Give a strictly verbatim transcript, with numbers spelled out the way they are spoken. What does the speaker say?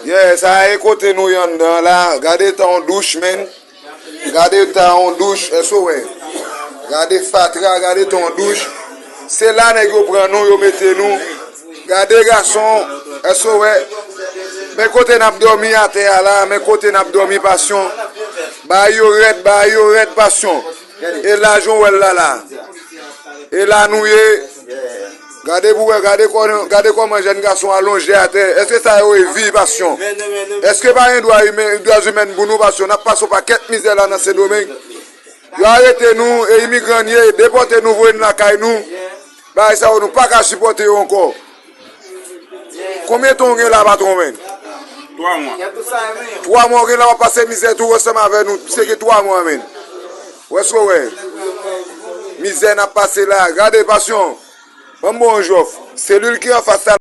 Yeah, sa e kote nou ye anndan la. Gade tan yon douch, menn. Gade tan yon douch, èske w wè? Gade fatra, gade tan yon douch. Se la nèg yo pran nou, yo mete nou. Gade gason, èske w wè? Men kote n ap dòmi atè a la, men kote n ap dòmi, Pasyon. Bagay yo rèd, bagay yo rèd, Pasyon. E la jan w wè l la la. E la nou ye. Gade pou wè, gade kò-, gade kòman jèn gason alonje atè. Èske sa yo e vi, Pasyon? Èske pa gen dwa imen, dwa imèn pou nou, Pasyon? N ap pase yon pakèt mizè la nan Sendomeng. Yo arete nou, e imigran n ye, depòte nou, voye n lakay nou. Bagay sa yo, nou pa ka sipòte yo ankò. Konbyen tan w gen la, patwon, menn? Twa mwa. Twa mwa w gen la, w ap pase mizè tou ansanm avè nou. Se gen twa mwa, menn. Ou èske w wè? Mizè n ap pase la. Gade, Pasyon. Ban m ba w yon jòf. Selil ki anfas la,